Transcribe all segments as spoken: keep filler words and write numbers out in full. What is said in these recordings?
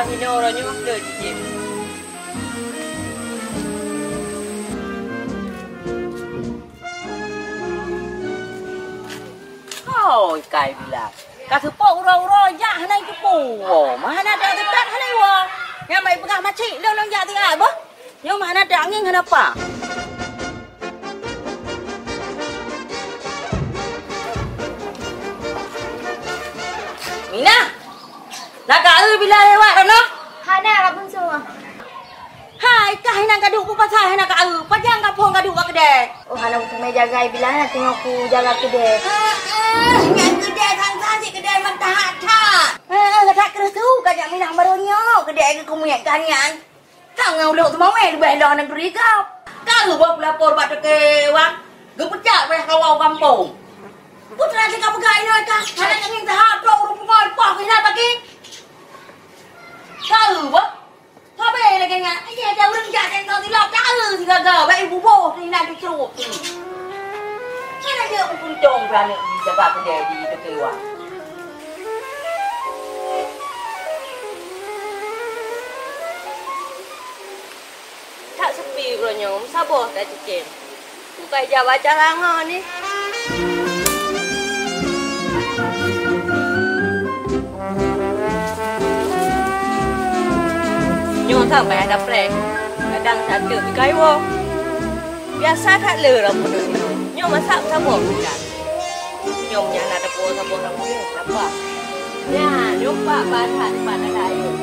Hinoe uroe nyoe le jijép. Hoi, kai bila. Ka seupôt uroe-uroe jak hana jiteupeue. Woe, meuhana dak teutat hana iwoe. Nyang bak ipeugah macik lôn, lôn jak siat boh. Nyoe meuhana dak ngieng hana pa. Minah, na ka eu bila lewat droeneuh? Hana, Kak Bungsu. Hai, kah inan ka duek bak pasai hana ka eu. Pajan ka phon ka duek bak keudè? Oh, hana kuteumé jaga bila na teungoh kujaga keudè. Ah, ah, nyan keudè sang-sang cit keudè meuhat that. Ah, ah, that kreueh su ka jak Minah baroe nyoe keudè keu kumiet ka nyan. Sang ngon ulôn teumawé leubeh lom negeri gob. Ka lheueh boh peulapor bak toke wang, geupeucak wéh kawa u gampông. Peue teuma ka peugah inoe ka, hana nyan ngieng teuhah trok ureueng pungo ipoh keu inan pagi. Ka lheueh boh. Sabe lagèe nyan, ayo dah ureueng jak tentang tilok, ka lheueh sigaga, baik buboh keu inan dicrok. Hana jeuet meukuntong keu aneuk jijaga keudè di toke wang. That sepi uroe nyoe, meusaboh that cicém. Bukai jak baca rangoh ni. Nyoe that payah dapreh. Kadang that teuk bikaiwoe. Biasa that le rambut nyoe. Nyoe masak saboh hujan. Nyoe meunyan na teupeue saboh rambut nyoe, napa? Nyan, nyoe pak ban that, pat ada air.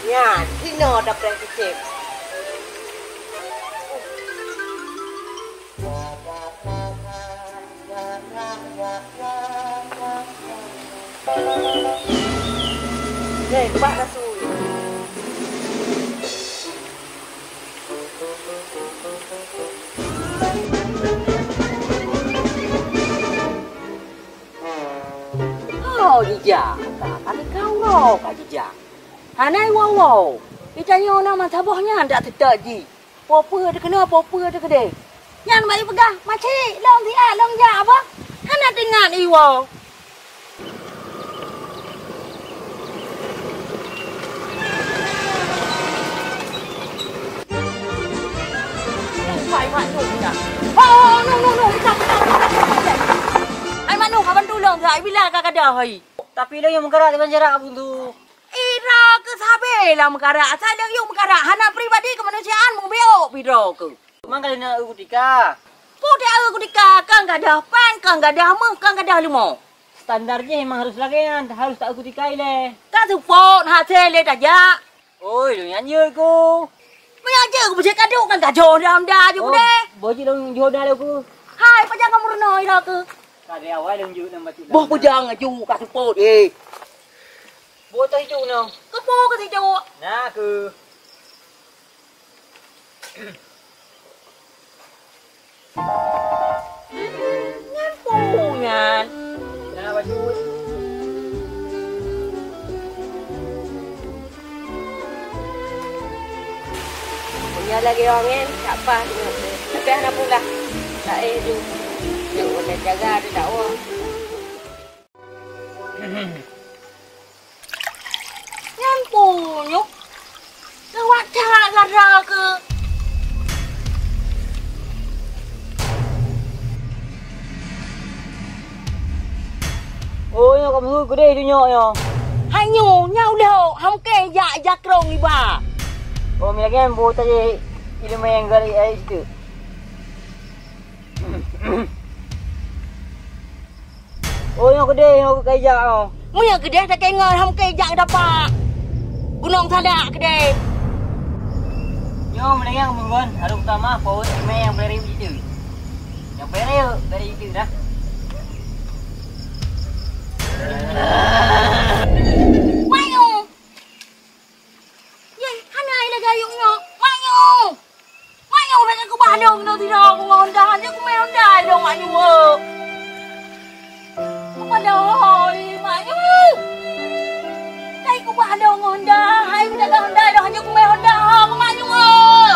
Nyan, sinoe dapreh cicém. Hei, bak rasui. Oh, jijak ka, ka lheueh ka uroe ka jijak. Hana iwoe-woe. Di tanyoe na meusaboh nyan dak teutot jih. Peue-peue teuh keunoe, peue-peue teuh keudeh. Nyan bak ipeugah, "Macik, lôn siat, lôn jak," bah. Hana teuingat iwoe. Hai, Mak Nuh, ka bantu lôn, hai, bila ka gadôh, hai. Tapi lôn nyang meukarat di banjarak, Abang tu. Ira keu sabe lam meukarat, asai lôn yue meukarat, hana pribadi keumanusiaan, mubiôk pih droe keuh. Mang kali na eu kutika. Peue teuh eu kutika, kan gadôh pan, kan gadôh méuh, kan gadôh leumo. Standar jih memang harus lagèe nyan, harus ta eu kutika ilèe. Ka seupôt, hasé lé tajak. Oi, lôn nyan jeuet ku. Meunyo jeuet ku, beucit kadok kan ka jôh honda-honda ju ku deh. Boh jih lôn jôh honda lé ku. Hai, pajan ka meurunoe ira keuh. Ka lé awai lôn jeuet nang bacut. Boh pajan aju ka seupôt, eh. Boh teuh itu nyoe. Keupeue keu situ? Na keuh. Nyan peue nyan? Na bacut. Meunyoe lagèe nyan, tak pah teungoh. Tapi hana pula. Tak eh tu. Yang boleh jaga ada dakwah. Nyan peue nyoe? Gawat that gara keuh. Keudeh dunyok nyoe. Hai nyoe, nyan ulèe hok, han keu jak, jak krong iba. Oh, mi lagèe nyan boh tajak ileumèe nyang galak ayah situ. Oh, nyoe keudeh, nyoe keu jak nyoe. Meunyoe keudeh takèe ngon, han keu jak dapat. Gunong sadak keudeh. Nyoe meunyoe meugon, harôh tamah pawét ileumèe nyang beri situ. Nyang beri, beri situ dah. Wahyu! Yeh, hana ai lagèe ayeueng nyoe. Mak nyoe! Mak nyoe, bèk kubah dong nyoe sidroe, ku ngon Honda, hanjeuet kumè Honda dong mak nyoe. Apa dah, oi, mak nyoe? Kai kubah dong ngon Honda, hai ku jaga Honda dong, hanjeuet kumè Honda ho, ku mak nyoe.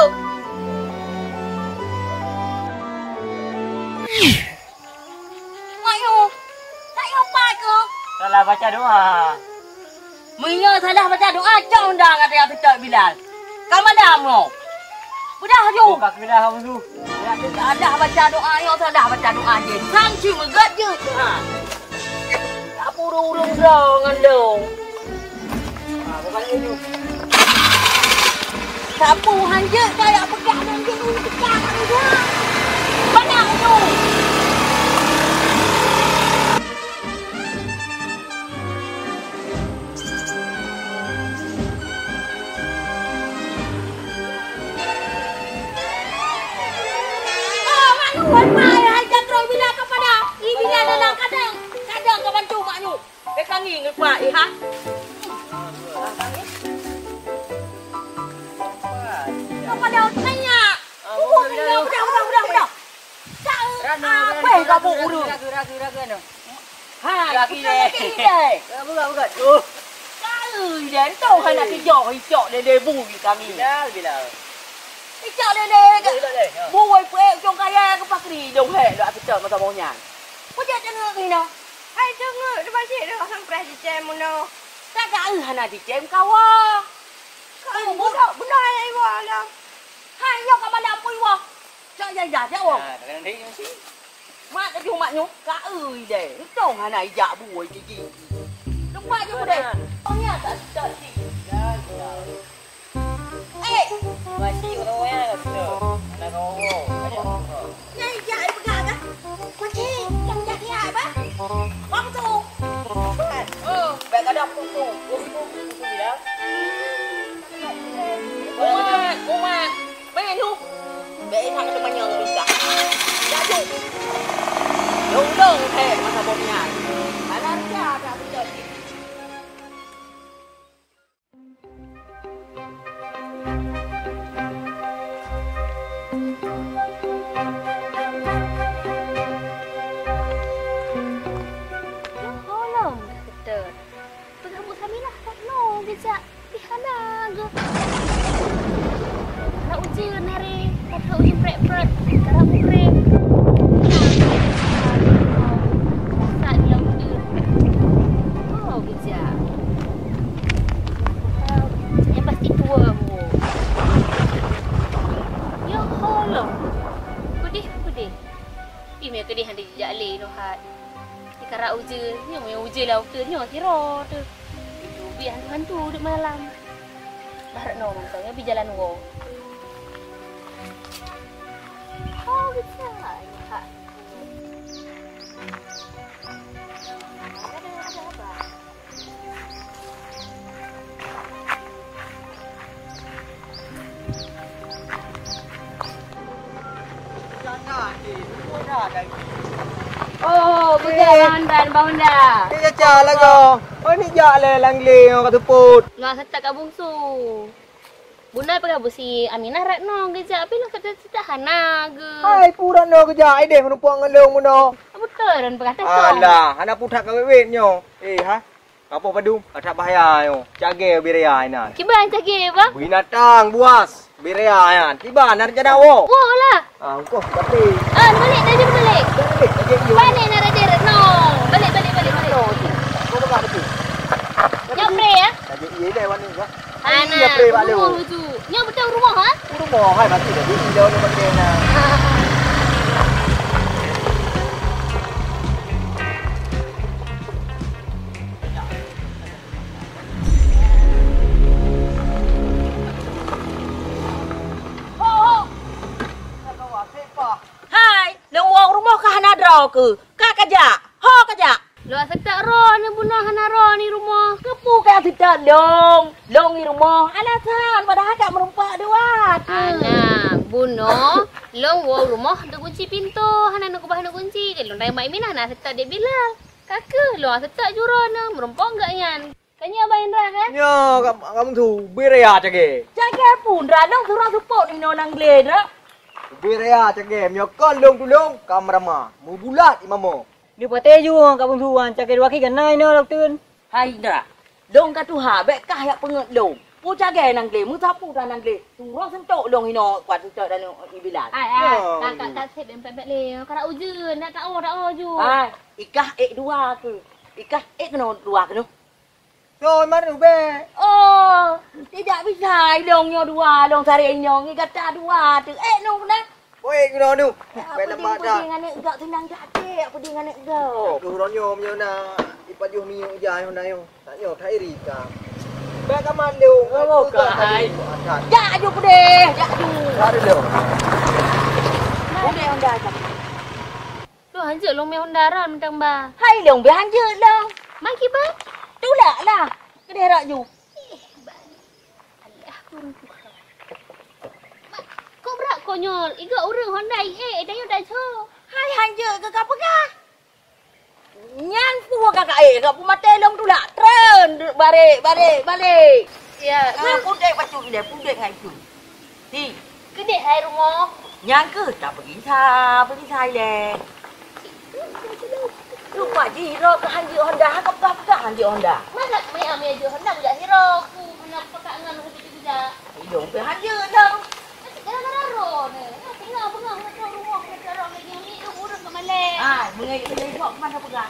Mak nyoe, mak nyoe pat keuh? Salah baca doa. Meunyoe salah baca doa, cok undang ata nyang teucok Bilal. Ka madam nyoe. Beudah ju. Oh, ka keudah kamu tu. Salah baca doa nyoe, salah baca doa jih. Sang cit meugét jeuet. Ha. Ka ureueng-ureueng droe ngon lôn. Sapeue hanjeuet kaya peugah dan jeuet ureueng teuka kat meja. Banyak tu. Oh, Mak Nyoe, hai, hai, jangan terlalu bilang kepada. Ini adalah kadang, kadang kawan tu, Mak Nyoe. Bèk ka ngieng lupa, eh, ha? Apa dah tanya? Uh, udah, udah, udah, udah, udah. Rana, rana, ragu, ragu, ragu, ragu, ragu, ragu. Ha, lagi deh. Lagi deh. Bukan, bukan. Oh. Kali deh, entah hana kijok, icok deh, deh, bu di kami. Bila, bila. Icok deh, deh. Bila, bila, ya. Bu, woi, pek, cong kaya, kepakri, dong, hek, dak kita masa mau nyan. Kau jangan tengok ni, noh. Hai, deungoe, leubeh jih deuh sampoe jicém meunoe. Ka geuh hana jicém kawa. Ka budak beuna nyang iwa lom. Hai, nyoe ka malam pun iwa. Cak jai dah, cak wong. Nah, dengan dek mesti. Mak tadi umat nyoe, ka eu idai. Entong hana ijak buoi gigi. Lupa je budai. Tong nya tak tak si. Eh! Masih orang yang tu. Anak kau. Nyai jak dipeugah kan? Kunci, nyang jak dia apa? Bang tu. Kan? Oh, bèk kada putu. Putu, putu bilang. Umat, umat. Bèk tu. Bèk tak ada manyang rusak. Jadi. Long-long hai masa bom nyan. Mana dia tak betul. Nyoe ho lom dah keutôt. Peugah Bu Saminah, "Ka noe geujak." Ih, hana geuh. Karap ujeuen hari, ka troh ujeuen prèk-prèk, karap ukré. Rasa di laôt ujeuen. Oh, geujak. Nyang pasti tuwo buet. Ya Allah. Pedih, pedih. Ih, meukeudeh hana jijak lé nyoe hat. Di karap ujeuen, nyoe meuujeuen lam ukeue nyoe sidroe teuh. Itu bit hantu-hantu duek malam. Barat nyoe mantong nyoe pih jalan woe. Oh, bisa. Ada, ada apa? Oh, beujak Bang Hamdan, Bang Hamdan. Eh, Caca, lagoe. Oh, ni jak lé Langli ngon Kak Tuput. Ngon seutôt Kak Bungsu. Bunoe peugah bu si Aminah rat nyoe geujak, tapi lôn kata cit hana geuh. Hai, peue rat nyoe geujak, ideh meurumpok ngon lôn bunoe. Beutôi lôn peugah teuh. Alah, hana putak ka wét-wét nyoe. Eh, ha? Kapoh padum, ka that bahaya nyoe. Cagée biraya inan. Kiban cagée, Bang? Binatang buas, biraya nyan. Kiban, na rencana woe? Woe lah. Ah, engkoh, tapi. Ah, balik, dah jadi balik. Dah balik, dah jadi. Balik, nak raja rat nyoe. Balik, balik, balik, balik. Kau peugah betul. Nyoe pre, ya? Dah jadi, iya, dah, warna, ya. Hana, iya, pre, balik. Rumoh tu. Nyoe beutôi rumoh, ha? Rumoh, hai, mati dah. Jadi, dah, dah, dah, dah. Ho keuh, ka kajak, ho kajak. Lôn seutôt droeneuh bunoe hana droeneuh i rumoh. Keupeue ka seutôt lôn? Lôn i rumoh, alasan padahai ka meureumpok dua. Hana, bunoe lôn woe rumoh teukunci pintoe, hana neukeubah neukunci. Lôn tanyong bak Aminah na seutôt Dek Bilal. Ka keuh lôn seutôt droeneuh meureumpok geuh nyan. Ka nyoe Abang Indra kan? Nyoe ka, ka meunsu, bri raya cagée. Cagée peue Indra, lôn surok seupôt inoe nang glé Indra. Bri raya cagée, meunyoe kon lôn tulông ka meurama, meubulat ié mamoe. Di patéh ju ka meunsu wan cagée dua kali ka na inoe lôn teun. Hai Indra, lôn ka tuha bék kah jak peungeut lôn. Peue cagée nang glé, meusapeue dah nang glé. Surok seutôt lôn inoe kuat seutôt dan ié Bilal. Hai, hai, ka, ka, ka sép bék pét-pét lé. Ka rot ujeuen, nak taoh, taoh ju. Hai, ikah ék dua keuh. Ikah ék keunoe dua keunoe. Soe meurunoe bèe? Oh, tidak bisa ilong nyoe dua, long saré inyong, gata dua tu. Eh, nu na. Oi, keunoe nu. Bèe leumah dah. Puding aneuk gak senang gak até, puding aneuk gak. Aduh, ronyo meunyoe na ipajoh minyeuk ija nyoe na nyoe. Tak nyoe, tak iri ka. Bèe ka mandum. Oh, ka hai. Jak aju pudeh, jak aju. Lari lu. Pudeh Honda aja. Lôn hanjeuet lôn mé Honda ron mantong ba. Hai lôn bèe hanjeuet lôn. Mai kiban? Tulak lah. Keudeh rot ju. Eh, bani. Alah, aku ureueng tuha. Mak, kok brat konyol? Iga ureueng Honda i ék, dah nyoe dah cho. Hai hanjeuet keu ka peugah. Nyan peue ka ka ék, ka peumaté lôn tulak. Treun, barek, barek, barek. Ya, ah, kan? Pudek pacu ilèe, pudek ngai tu. Ti. Keudeh hai rumoh. Nyang keuh tapeugisa, peugisa ilèe. Rupa jih ro keuh hanjeuet Honda, ha, ka peugah-peugah hanjeuet Honda. Mana mai amai hanjeuet Honda, bujak hiro ku, hana peugah ngon hana tu juga. Idong pih hanjeuet dah. Gara-gara ro ni. Nah, tengok bengong, nak rumoh, nak ro lagi ni, tu urus ke malai. Ah, mengai, mengai kok mana peugah?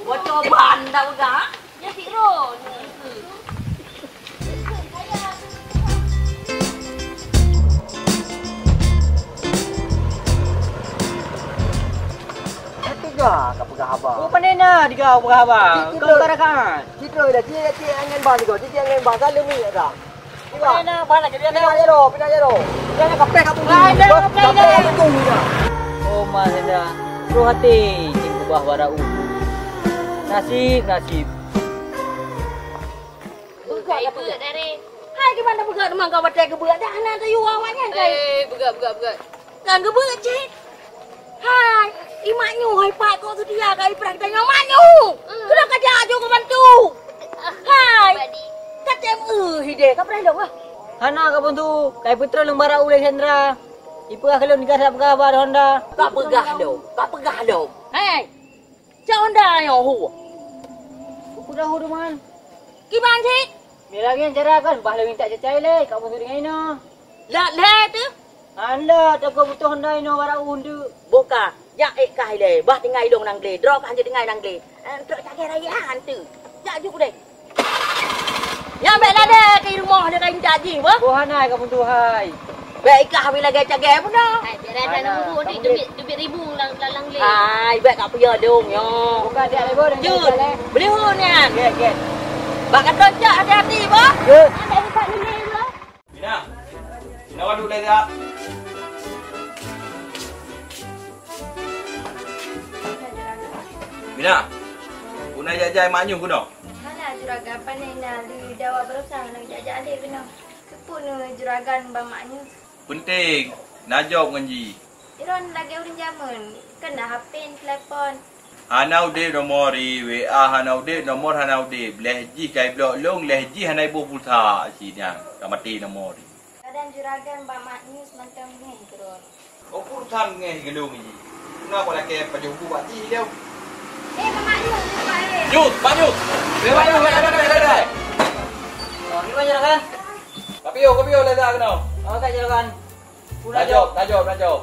Bocor ban dah peugah. Dia sik ron. Tiga ka peugah haba. Oh, pandai na tiga peugah haba. Kau karakan. Citra dah, cik, cik angin ban juga. Cik angin ban, salami dah. Pinah, pinah, pinah jaro, pinah jaro. Pinah kapeh kat bumi. Kapeh kat bumi dah. Oh, Mas Hendra. Roh até cit keubah bara u. Nasib, nasib. Beugak, beugak dari. Hai, gimana beugak teuma kau batèe keubeuk? Dah na tayue awaknyan, kai. Eh, beugak, beugak, beugak. Kan keubeuk cit. Hai, i mak nyoe hai pat kok seutia ka ipreh geutanyoe mak nyoe. Hmm. Keunoe ka jak aju keu bantu. Ah, hai. Badi. Ka tem eu hideh ka preh lôn ah. Hana ka bantu, kai peutrön lôn bara ulèe Hendra. Ipeugah keu lôn digasak peugah haba di Honda. Ka peugah lôn, ka peugah lôn. Hai. Cak Honda nyoe hu. Udah hu duman. Kiban cit? Mila ngieng cara kan bah lewin tak cacai lé, kak bantu dengan inoe. Lat lhèe teuh? Hana, takot butoh hana inoe barang undeuk. Boh ka, jak ék kah ilèe, bah tinggai ilong nang glé, droe kah hanjeuet tinggai nang glé. Eh, trok cagée raya hantu. Jak ju udeh. Nyan bèk ladée keu rumoh dia kain tak jih, boh. Boh hana ka pun tuhai. Bèk ikah habéh lagèe cagée pun dah. Hai, biar ada nunggu, dek, debit, debit ribu lang, lang, lang lé. Hai, bèk kak puyah dong nyoe. Bukan dia lé, boh, dia Jun, lé. Beli hu nyan. Get, get. Bak kantô cak hati-hati, boh. Get. Ada ikat nilai, boh. Mina. Mina, waduk lé dak. Mina, guna jajai mak nyoe guna. Mana juragan panen na di dawa berusaha nak jajak adik kena. Keupeue neu juragan bak mak nyoe? Penting, najok ngon ji. Droen lagèe ureueng jameun, kan na H P, telepon. Hana udeb nomor ri, W A hana udeb, nomor hana udeb. Lheuh jih kai blok lôn, lheuh jih hana iboh pulsa, si nyan ka maté nomor ri. Kadang juragan bak mak nyoe mantong ngeh droen. Oh, pulsa ngeh gelung ji. Kenapa lakèe pajoh bu bak jih lôn? Eh, bak mak nyoe, bak eh. Nyut, bak nyut. Lewat, lewat, lewat, lewat, lewat. Oh, ni mana juragan? Kapio, kapio, lewat kena. Oh, kat juragan. Tajok, tajok, tajok.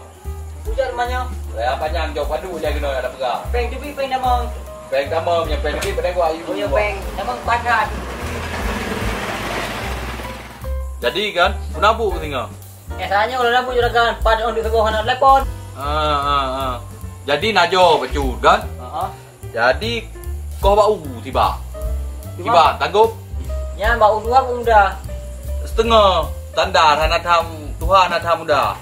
Ujar rumah nyoe. Lah, apa nyang jok padu dia kena ada pegang. Peng tu bi peng nama. Peng nama punya peng ni pada gua ayu. Oh, ya peng. Nama padat. Jadi kan, pun abu singa. Eh, tanya kalau nabu juragan, pad on di sebuah anak telepon. Ah, ah, ah. Jadi najo bacut kan? Heeh. Jadi, koh bak u tiba. Tiba? Tiba, tanggop. Nyan bak u tuha pun udah. Setengah, standar, hana tham tuha, hana tham udah.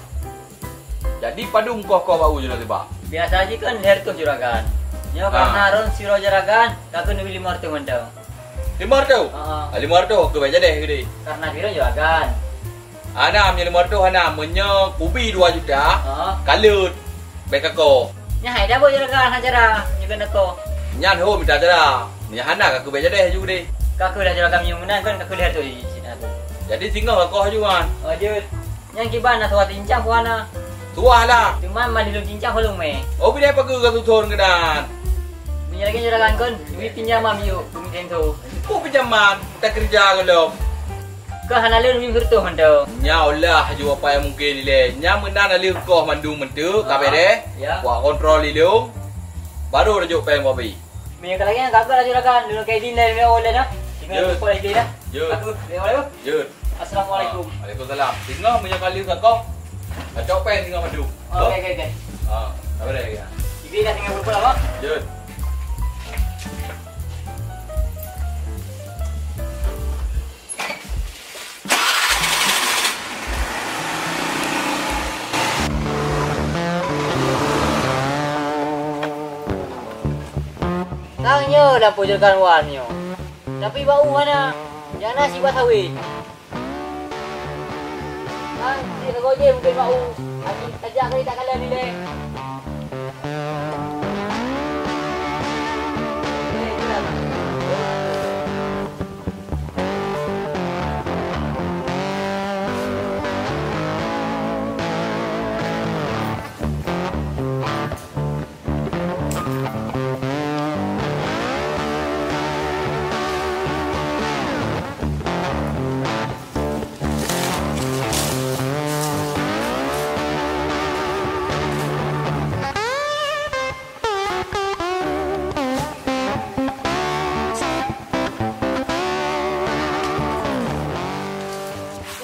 Jadi, padum koh-koh bak u jinoe tiba. Biasa jih kan lhèe reutôh juragan. Nyoe Ah. karena rôn sidroe juragan, ka keuneuk limong reutôh mantong. Limong reutôh? Heeh. Ah, limong reutôh keu bèk jadèh geude. Karena sidroe juragan. Hana, meunyoe limong reutôh hana, meunyoe kubi dua juta, Heeh. kaleuet, bèk kakoe. Nyan hai dabeuet juragan, hana cara, nyoe keuneuk koe. Nyan ho mita cara. Meunyoe hana, ka keu bèk jadèh ju geude. Ka keuh lah juragan, meunyoe meunan kan, ka keuh lhèe reutôh jih, jih na tu. Jadi singoh kakoe ju nyan. Oh, jeuet. Nyan kiban na tuha cincang puana. Tuha lah. Cuma man lôn cincang holong mé. Oh, bidai pageue ka tuthon keunan. Meunyoe lagèe juragan kon, duit pinjaman yuk, duit tento. Ku pinjaman, ta keureuja golom. Keu hana lôn duit reutôh mantong. Nyoe lah ju apa nyang mungkin ilèe. Nyan meunan na lheueh koh mandum meuteuk, ka Ah, bereh. ya. Wak kontrol ilong. Baru rajok pèng babi. Meunyoe ka lagèe nyan, ka geuh lah juragan, lôn ka idin lé, lôn lé dah. Tinggal Jeuet. Lupa lagi dah. Jeuet. Aku, assalamualaikum. Jeuet. Assalamualaikum. Ah, waalaikumsalam. Singoh meunyoe ka lheueh ka kong, kacok pèng singoh mandum. Oh, oke, oke, oke. Ah, sabar ya. Idin dah tinggal berapa lama? Jeuet. Tang nyoe lampu jeurekan wan nyoe. Tapi bak u hana, nyang na sibak sawét. Tang di sagoe jih mungken bak u, aci tajak kali tak kalon ilèe.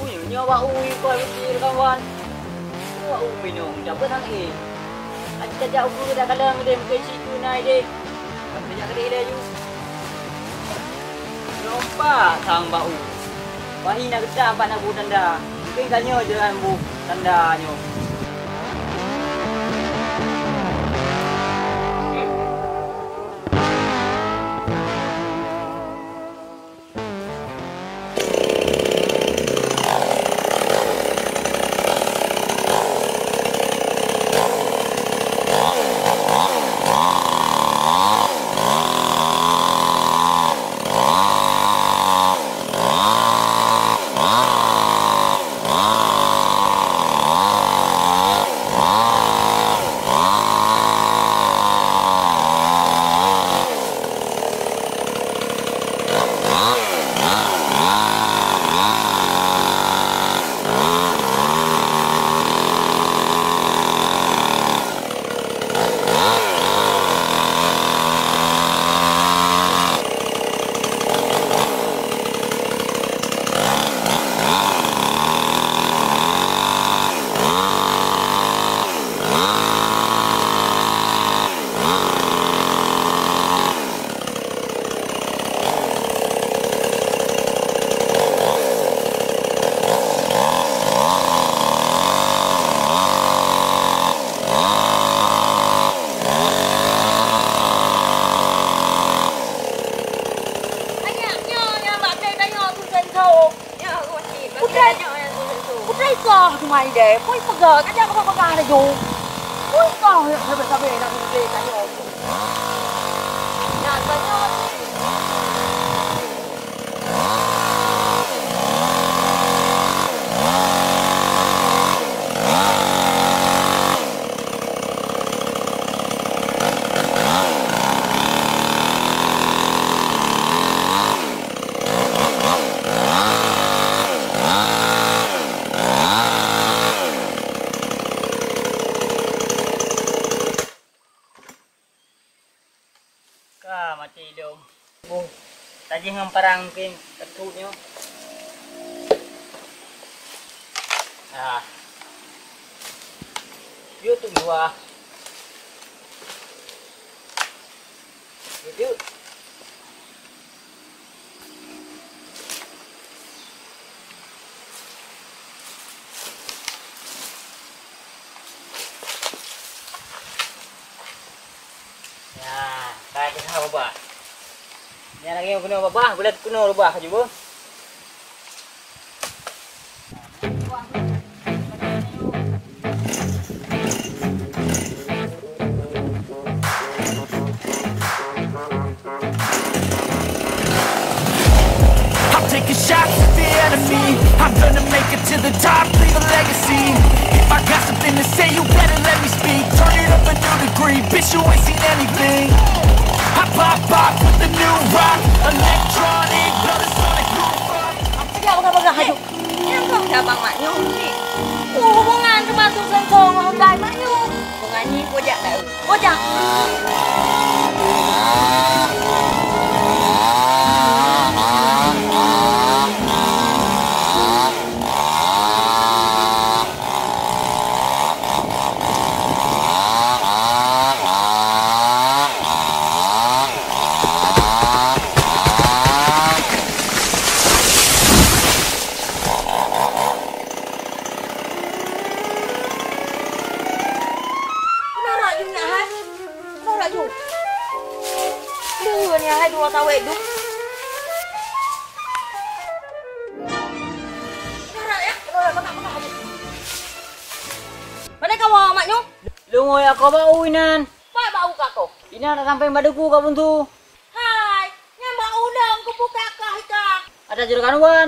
Ueh, nyoe bak u ikot beuti kawan. Nyoe bak u minong, jak beuet sang éh. Aci tajak u guru dak kalon deh, mungken siku na deh. Tajak keudeh laju. Lompat sang bak u. Bahi na geutak pat na bu tanda. Mungken ka nyoe jalan bu tanda nyoe. Banyak nyoe nyang bak kayèe tanyoe tu sensor. Nyoe aku masih bak Udah. Kayèe tanyoe nyang tu sensor. Udah ikah tu mai deh. Kau ikah pegang, kajak kau pegang ada jom. Kau ikah ya, sampai-sampai nak beli tanyoe. Nak tanyoe tu. Ka maté dong. Boh, tajih ngon parang mungkin teutut nyoe. Ah. Yuk tu dua. Yuk, yuk. Wah. Nyan lagèe keunoe babah, bulat keunoe rubah laju beuh. I'm taking shots at the enemy. I'm gonna make it to the top, leave a legacy. If I got something to say, you better let me speak. Turn it up a new degree, bitch, you ain't seen anything. I pop off with the new rock, electronic, blow the sonic roof up. Kejap, peugah-peugah, haju. Nyang kong cabang mak nyoe ni. Oh, hubungan termasuk sensong ngon mak nyoe. Hubungan ni kojak tak? Kojak. Keunoe rot ju nyak hai. Keunoe rot ju. Lheueh nyan hai dua sawét duek. Keunoe rot ya. Keunoe rot, peugah, peugah laju. Pane kawoe mak nyoe? Lôn woe akoe bak u inan. Pat bak u kakoe? Inan ka sampai bak duku ka buntu. Hai, nyan bak u lôn kupeugah kah ika. Ada juragan wan.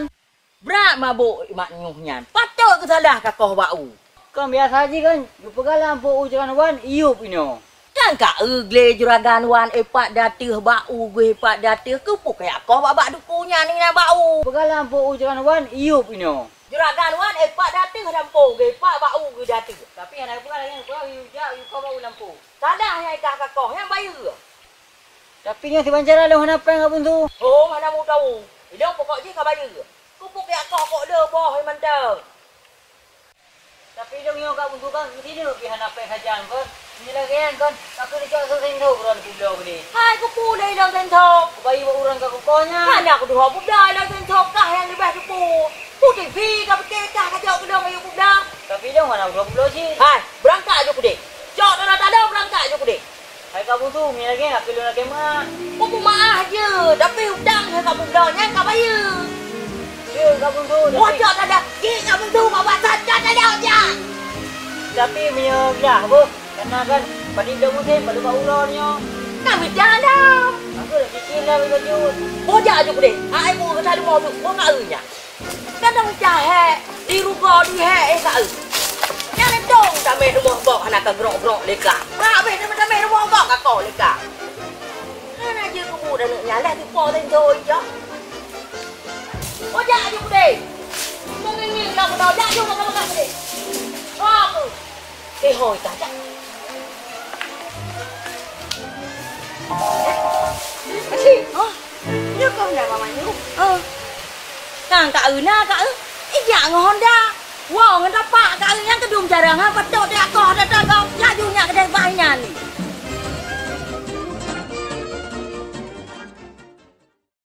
Brat mabök mak nyoe nyan. Patôt geusalah kakoe bak u. Kan biasa jih kan, geupeugah lam pok u juragan wan, iyup inoe. Kan ka eu glé juragan wan, eh, pat di ateueh bak u, geuh pat di ateueh, keupeue kajak koh bak, bak duku nyan, nyan bak u. Peugah lam pok u juragan wan, iyup inoe. Juragan wan, eh, pat di ateueh lam po, geuh pat bak u, geuh di ateueh. Tapi hana geupeugah lagèe nyan, geupeugah, "Yue jak, yue koh bak u lam po." Salah nyan i kah kakoh, nyan bayeue. Tapi nyoe siban cara lôn hana péng Kak Bunsu. Hom hana mudawu. Ilôn pokok jih ka bayeue. Keupeue kajak koh kok le boh mantong. Tapi ilôn nyoe Kak Bunsu kan keusineuk pih hana péng sajan kon. Nyoe lagèe nyan kon, ka keuneuk cok seusen tho uroe neupubloe keudeh. Hai keupeue lé ilôn sen tho? Kubayeue bak uroe ka kukoh nyan. Hana kuduhok publoe ilôn sen tho kah nyang leubeh teupeu. Pu T V ka pike kah kajok keu lôn ayue publoe. Tapi ilôn hana kuduhok publoe cit. Hai, beurangkat ju keudeh. Cok tanda-tanda beurangkat ju keudeh. Hai Kak Bunsu, mi lagèe, akhé lôn lagèe meu'ah. Kupeumaah jeuet, tapi utang nyang Kak Bunsu nyan ka bayeue. Jeuet Kak Bunsu, tapi wacok tada, jeuet Kak Bunsu, babah saja tada ojak. Tapi meunyoe blah boh, karena kan padum lom musém, padum bak uroe nyoe. Ka mita dah. Aku dah kikir dah baju. Bojak aju kudeh. Ai ku kata lima tu, kau ngak nyan. Kadang cahek, di ruga di hek, eh, ka eu. Nyan dong tameh rumoh gok hana ka grok-grok leka. Habéh tameh-tameh rumoh gok ka ko leka. Hana je kubu dan nyan lah dipo dan joi je. Ojak aju kudeh. Mungin ni lah kena ojak ju makan-makan kudeh. Apa? Eh, hoi, tajak. Asyik. Hah? Nyoe keuh na Mama Nyu? Oh. Nang Kak Eu na, Kak Eu. Ijak ngon Honda. Wow, ngon tapak Kak Eu nyang keudum jarang ha, patôt dia koh datang kau. Laju nyak keudeh bah nyan.